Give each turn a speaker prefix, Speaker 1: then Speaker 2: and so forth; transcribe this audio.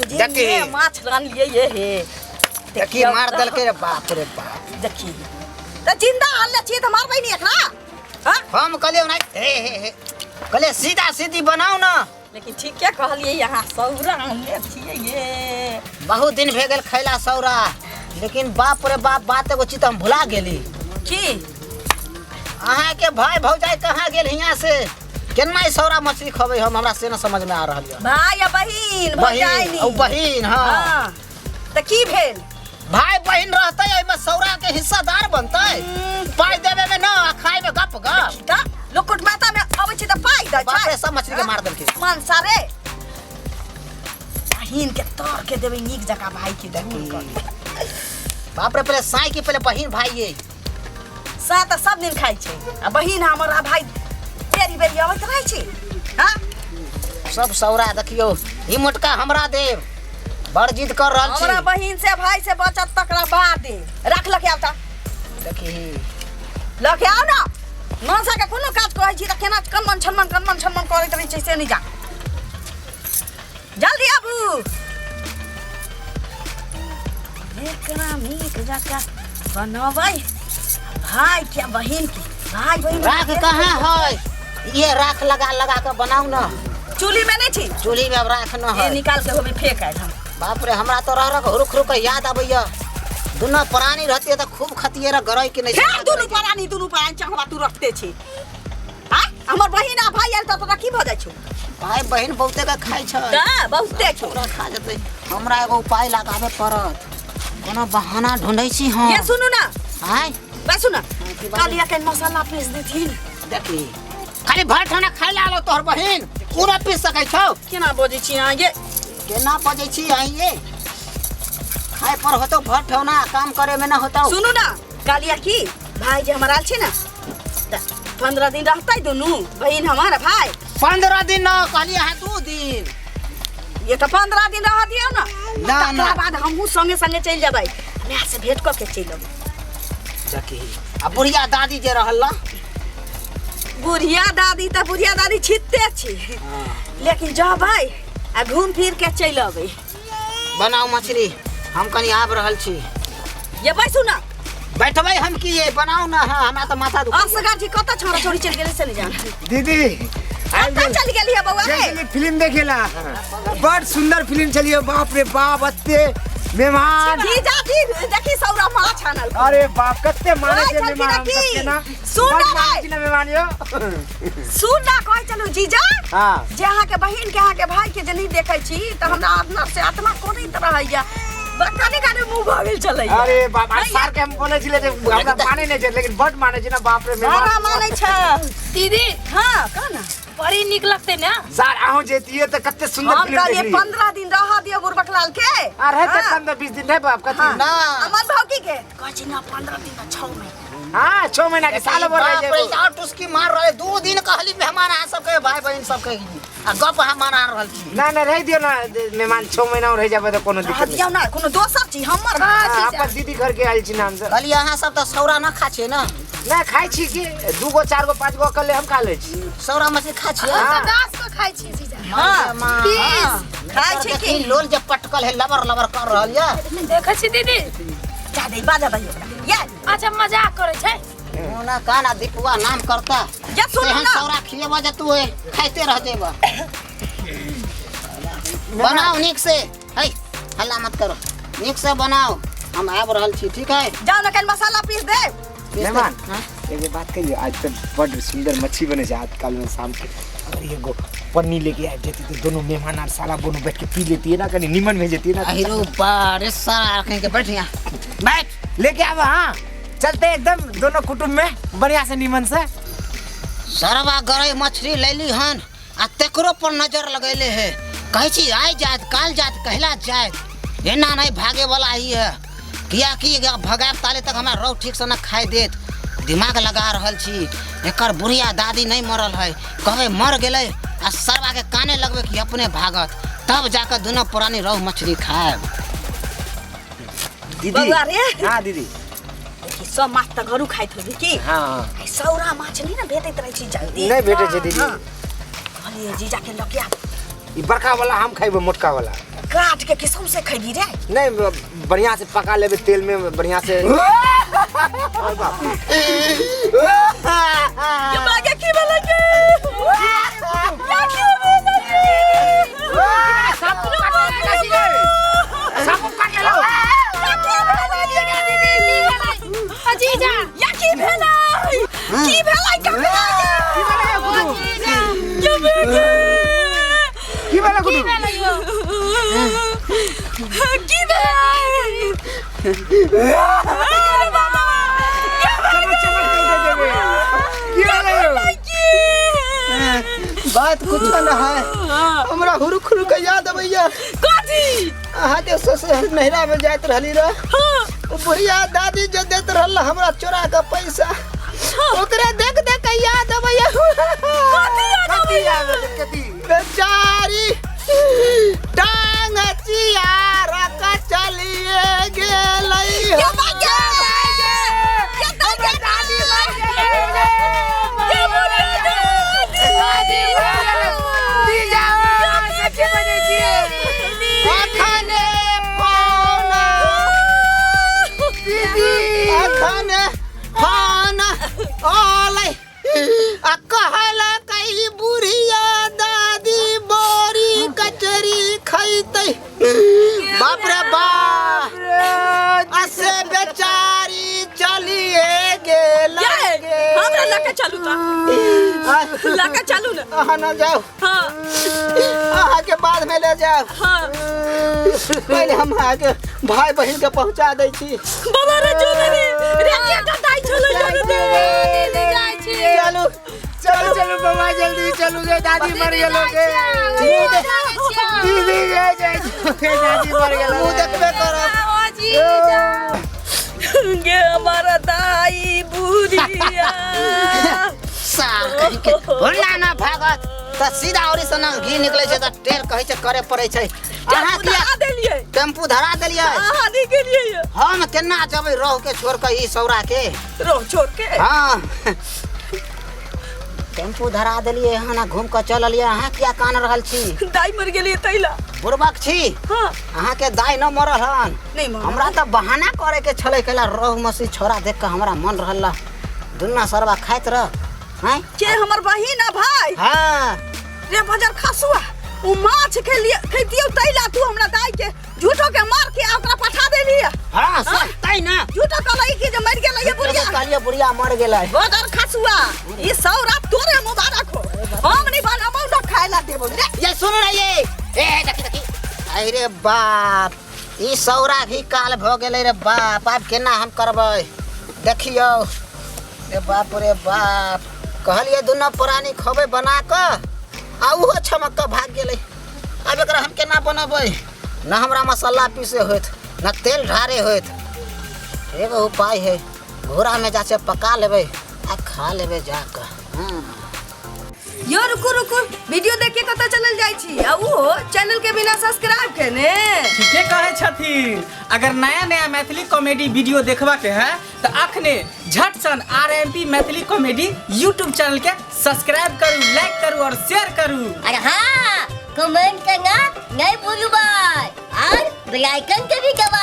Speaker 1: जे
Speaker 2: देखी।
Speaker 1: ने माछ रानलियै ये हे।
Speaker 2: देखी मार देलकै रे, बाप रे बाप।
Speaker 1: देखी तऽ जिंदा आनले छियै तऽ मारबै नहि एकरा? हाँ?
Speaker 2: हम कहलियै ओना हे हे हे, कहलियै सीधा सीधी बनाउ ने।
Speaker 1: लेकिन ठीके कहलियै, यहाँ सौरा आनले छियै ये।
Speaker 2: बहुत दिन भए गेल खैला सौरा, लेकिन बाप रे बाप, बात एगो चीज तऽ हम भुला गेली।
Speaker 1: की?
Speaker 2: अहाँके भाय भौजाइ कहाँ गेल हियाँ से? केना ई सौरा मछली खबै हम, हमरा से न समझ में आ रहल यऽ।
Speaker 1: भाय आ बहिन, भौजाइ।
Speaker 2: बहिन ओ बहिन, हाँ।
Speaker 1: हाँ, तऽ की भेल?
Speaker 2: भाय बहिन रहतै एहिमे सौरा के हिस्सादार बनतै, पाइ देवे में न आ खाय में गप गप।
Speaker 1: तऽ लोक कुटमैता में अबै छै तऽ पाइ दै
Speaker 2: बाप
Speaker 1: छै।
Speaker 2: रे, सब मछली के मार देलकै।
Speaker 1: मनसा रे, बहिन के तर के देबै नीक जकाँ, भाई के दूर कर।
Speaker 2: बाप रे, पहले साई के पहले बहिन भाई ये।
Speaker 1: सा तऽ सब दिन खाइ छै आ बहिन हमर आ भाई बेरी बेरी अबैत रहै छै। हाँ।
Speaker 2: सब सौरा देखियौ, ई मोटका हमरा देब, बड़ जिद कर रहल छी।
Speaker 1: हमरा बहिन से भाई से बचत तकरा बाद राख। लके आउ तऽ।
Speaker 2: देखी।
Speaker 1: लके आउ ने। मनसा के कोनो काज कहै छी तऽ केना कनमन छनमन कनमन छनमन करैत रहै छै, से नहि जा। जल्दी आबू। एकरा नीक जकाँ बनबै भाई के बहिन के, भाई बहिन।
Speaker 2: राख कहाँ है? ये राख लगा लगा के बनाउ न।
Speaker 1: चूल्ही में नहीं छी?
Speaker 2: चूल्ही में अब राख न
Speaker 1: ये
Speaker 2: है।
Speaker 1: निकाल के होबे फेंक आयल हम।
Speaker 2: बाप रे, हमरा तो रह रह के हुरुक हुरुक के याद आबैया। दुनू प्राणी रहतियै तऽ खूब खतियै रह गरई के नहीं।
Speaker 1: फेर दुनू प्राणी, दुनू प्राणी चढ़वा तू रखते छी। हाँ, हमर बहिन आ भाई आयल तऽ तोरा की भऽ जाइ छौ?
Speaker 2: भाई बहिन बहुते के खाइ छै।
Speaker 1: तऽ बहुते छौ।
Speaker 2: पूरा खा जेतै। हमरा एगो उपाय लगाबे पड़त, कोनो बहाना ढूंढै छी हम।
Speaker 1: ये सुनू ना।
Speaker 2: आँय?
Speaker 1: बैसू ना।
Speaker 2: की बात?
Speaker 1: कालिया के मसाला पीस देथिन।
Speaker 2: देखी, खाली भर ठौना खाइ ला आलो तोहर बहिन, पूरा पीस सकै छौ?
Speaker 1: केना बजै छी अहाँ ये?
Speaker 2: केना बजै छी अहीं ये? खाय पर होतौ भर ठौना, काम करे में न होतौ।
Speaker 1: सुनू ना, कालिया की भाई जे हमर आयल छै ने तऽ 15 दिन रहतै दुनू बहिन हमर आ भाई।
Speaker 2: 15 दिन न कहलियै अहाँ, 2 दिन।
Speaker 1: ये तऽ 15 दिन रह दियौ ने।
Speaker 2: ना, ना।
Speaker 1: तकरा बाद हमहूँ संगे संगे चलि जेबै, माय से भेंट कऽ के चलि अबै।
Speaker 2: देखी, आ बुढ़िया दादी जे रहल न?
Speaker 1: बुढ़िया दादी तऽ बुढ़िया दादी छिते छी, लेकिन जबै आ घूम फिर के चलि अबै।
Speaker 2: बनाउ मछली, हम कनी आबि रहल छी।
Speaker 1: ये बैसू ना।
Speaker 2: बैठबै हम की ये? बनाउ ना। हाँ, हमरा तऽ माथा दुख।
Speaker 1: असगर जी, कतऽ छोड़ा छोड़ी चलि गेलै से नहि जान।
Speaker 3: दीदी, आबि
Speaker 1: कतऽ
Speaker 3: गेल।
Speaker 1: चलि गेली है बौआ रे?
Speaker 3: गेली फिल्म देखेला, बड़ सुंदर फिल्म चलिए। बाप रे बाप, अत्ते मेहमान।
Speaker 1: जीजा जी, देखी सौरा माछ आनल।
Speaker 3: अरे बाप, कते माने
Speaker 1: ओए,
Speaker 3: छै
Speaker 1: छलखिन
Speaker 3: मेहमान हम
Speaker 1: की?
Speaker 3: सबके ना।
Speaker 1: सुन
Speaker 3: बड़
Speaker 1: ना
Speaker 3: मानै
Speaker 1: भाई।
Speaker 3: छी ना मेहमान यो।
Speaker 1: सुन ना, कहै चलू जीजा जे अहाँके बहिन के, अहाँके भाई के जे नहि देखै छी तऽ हमरा अंदर से आत्मा कोनैत रहैया, कने कने मुँह भऽ गेल छलैया।
Speaker 3: अरे बाप, आज सार के हम बोले छिले जे हमरा माने नहीं छै, लेकिन बड माने छै ना, बाप रे
Speaker 1: बड़ा
Speaker 3: मेहमान।
Speaker 1: मानै छै।
Speaker 4: दीदी।
Speaker 1: हाँ, कह ना।
Speaker 4: बड़ी नीक लगते ना।
Speaker 3: सार, अहूँ जैतिए तऽ कते सुंदर
Speaker 1: हम
Speaker 3: फिल्म
Speaker 1: कहलियै
Speaker 3: देखली।
Speaker 1: 15 दिन रह दियौ बुढ़बक लाल के।
Speaker 3: आ रहते 15-20 दिन नहीं बाप, कथी।
Speaker 2: ना।
Speaker 1: अमन भौकी के कहै छै ना, 15 दिन ना, 6 महीना।
Speaker 3: हाँ, 6 महीना के साल भर रह
Speaker 2: बाप रे,
Speaker 3: जाए।
Speaker 2: और टुस्की मार रहे। 2 दिन कहली मेहमान अहाँ सबके, भाई बहिन सबके, आ गप अहाँ मारा रहल छी।
Speaker 3: ना ना, रह दियो ना मेहमान, 6 महीना रह जाबे तऽ कोनो
Speaker 1: रह
Speaker 3: दिक्कत
Speaker 1: दियौ
Speaker 3: नहीं।
Speaker 1: ना, कोनो दोसर छी हमर।
Speaker 3: हाँ, अपन दीदी घर के आयल छी नाम से।
Speaker 2: कहली अहाँ सब तऽ सौरा न खा छियै ना?
Speaker 3: ना खाइ छी कि, दू गो, चार गो, पाँच गो अकेले हम खा लै छी।
Speaker 2: सौरा मछली खा छियै?
Speaker 4: हम तऽ 10 गो खाइ छी जीजा।
Speaker 1: हाँ।
Speaker 2: माँ।
Speaker 4: 20।
Speaker 1: खाइ छै
Speaker 2: देखी
Speaker 1: की?
Speaker 2: लोल जे पटकल है, लबर लबर कर रहल ये।
Speaker 4: देखै छी दीदी।
Speaker 1: जा दे, बाजा दही ओकरा ये।
Speaker 4: अच्छा, मजाक करै छै।
Speaker 2: मोना काना दीपुआ नाम करता।
Speaker 1: ये सुनू
Speaker 2: तेहन
Speaker 1: ना।
Speaker 2: सौरा खिएबा जे तू खाइते रह जेबा। बनाओ नीक से है, हल्ला मत करो, नीक से बनाओ, हम आबि रहल छी, ठीक है?
Speaker 1: जाओ ना, कल मसाला पीस दे।
Speaker 3: मेहमान,
Speaker 2: हाँ?
Speaker 3: एगो बात कहियो, आज तो बड़ सुंदर मच्छी बने छै आजकल में शाम के। अगर एगो पन्नी लेके आबि जेती तो दोनों मेहमान आर साला दोनों बैठ के पी लेती है ना, कनी निमन भेज जेती है ना।
Speaker 2: अहिरो बारे, सारा रखें के बैठ यहाँ बैठ।
Speaker 3: लेके आबो। हाँ, चलते एकदम दोनों कुटुम्ब में बढ़िया से निमन से।
Speaker 2: सरवा गरई मछली लैली हन आ तेकरो पर नजर लगैले है। कहै छी आइ जात, काल जात, कहला जात, एना नहीं भागे वाला ही है। किया कि भगायब ताले तक हमरा रौ ठीक से न खाइ देत। दिमाग लगा रहल छी। एकर बुढ़िया दादी नहीं मरल है, कहबै मर गेलै आ सरवा के काने लगबै कि अपने भागत, तब जाकर दुनू प्राणी रहु मछली खायब।
Speaker 3: दीदी।
Speaker 1: बौआ रे।
Speaker 3: हाँ दीदी।
Speaker 1: देखी, सब माछ तऽ घरू खाइत होबी की?
Speaker 3: हाँ।
Speaker 1: आ सौरा माछ नहीं ने भेटैत रहै छै जल्दी।
Speaker 3: नहीं भेटै छै दीदी।
Speaker 1: हाँ। कहलियै जीजा के लऽ के आब।
Speaker 3: ई बड़का वाला हम खाइबो, मोटका वाला।
Speaker 1: काट के किसम से खैबी रे?
Speaker 3: नहीं, बढ़िया से पका लेबे तेल में बढ़िया से। और बाप
Speaker 1: ये बागे की भेलै के? या की भेलै के?
Speaker 3: सांप काट लेलक गे, सांप काट लेलक।
Speaker 1: या की भेलै गे दीदी?
Speaker 4: की भेलै ओ जीजा?
Speaker 1: या की भेलै? की भेलै काका?
Speaker 3: की भेलै गुडू?
Speaker 4: जीजा।
Speaker 1: की भेलै?
Speaker 3: की भेलै
Speaker 4: की
Speaker 3: गुडू?
Speaker 4: भेलै यौ?
Speaker 1: की भेलै? अरे बाबा,
Speaker 3: चमक चमक के दे देबे। की भेलै यौ?
Speaker 5: बात कुछ न है, हमरा हुरुक हुरुक के याद अबैया।
Speaker 1: कथी?
Speaker 5: अहाँ के ससुर नैहरा में जाइत रहली रह, ओ बुढ़िया दादी जे देत रहल हमरा चोरा के पैसा, ओकरे देख देख के याद अबैया।
Speaker 3: कथी याद अबै? कथी?
Speaker 5: बेचारी टांग चियार के चलिए गेलै।
Speaker 1: के बागे? के दादी मर गेलै? के बुढ़िया दादी मर गेलै?
Speaker 3: जीजा, सच्चे बजै छियै?
Speaker 5: अखने फोन, अखने फोन आलै आ कहलकै बुढ़िया दादी बड़ी कचरी खैतै। बाप रे बाप, असे बेचारी चलिए गेल।
Speaker 1: ये, हमरा लके चलू त, लके चलू ने।
Speaker 5: अहाँ न जाउ।
Speaker 1: हाँ।
Speaker 5: अहाँ के बाद में ले जाउ।
Speaker 1: हाँ।
Speaker 5: पहिले हम अहाँके भाई बहिन के पहुंचा दै छी।
Speaker 1: बाबा रे, जो रे रे के दाई चलो जो रे।
Speaker 4: दीदी जाइ छी।
Speaker 5: चलू।
Speaker 3: चलू चलू बाबा, जल्दी चलू गे, दादी मर गेलो गे। दीदी गे, जाइ गे, दादी मर गेलो।
Speaker 5: मुँह देखबे करब।
Speaker 4: ओ जीजा।
Speaker 1: गे हमारा दाई बुढ़िया।
Speaker 2: सार कहीं के भुन्ना न भागत तऽ सीधा औरी से न घी निकलै छै तऽ टेर कहै छै करे पड़ै छै। अहाँ किया
Speaker 1: धरा देलियै?
Speaker 2: टेम्पू धरा देलियै।
Speaker 1: अहाँ नहि गेलियै?
Speaker 2: हम केना जेबै रोहु के छोड़ के, ई सौरा के?
Speaker 1: रोह छोड़ के?
Speaker 2: हाँ, टेम्पू धरा देलियै हन आ घूम कऽ चल एलियै। अहाँ किया कान रहल छी?
Speaker 1: दाई मर गेलियै तैला।
Speaker 2: बुड़बक छी।
Speaker 1: हाँ।
Speaker 2: अहाँके दाइ न मरल हन।
Speaker 1: नहि मरल।
Speaker 2: हमरा तऽ बहाना करे के छलै, कैला रोहु मछली छोरा देख कऽ हमरा मन रहल ला दुन्ना सरवा खाइत रह हैं।
Speaker 1: के हमर बहिन आ भाई?
Speaker 2: हाँ।
Speaker 1: रे बजर खासुआ, उ माछ के लिए खैतियौ तैला तू हमरा दाई के झूठो के मार के आ ओकरा पठा देलियै।
Speaker 2: हाँ सर, तै ना।
Speaker 1: झूठो कहलै कि जे मरि गेलै ये बुढ़िया।
Speaker 2: कहलियै बुढ़िया मर गेलै।
Speaker 1: बजर खासुआ, ई सौरा तोरे मुबारक हो, हम नहीं बनबौ न खाय ला देबौ रे।
Speaker 2: ये सुन रही ये, ए देखी देखी, अरे बाप, ई सौरा भी काल भ गेलै रे बाप। आब केना हम करबै देखियौ रे बाप रे बाप। कहलियै दुनू प्राणी खबै बना कऽ आ उहो छमक कऽ भाग गेलै। आब एकरा हम केना बनबै? न हमरा मसाला पीसे होइत न तेल ढारे होइत। एगो उपाय है, घोड़ा में जाके पका लेबै आ खा लेबै जाकऽ।
Speaker 1: यो रुकू रुकू, वीडियो देख के कतऽ चलल जाइ छी आ उहो चैनल के बिना सब्सक्राइब केने?
Speaker 6: ठीके कहै छथिन। अगर नया नया मैथिली कॉमेडी वीडियो देखबा के है तो अखने झट सन RMP Maithili comedy YouTube channel के सब्सक्राइब करू, लाइक करू और शेयर करू।
Speaker 7: अरे हाँ, कमेंट करना नहीं भूलू भाई, और बेल आइकन के भी दबा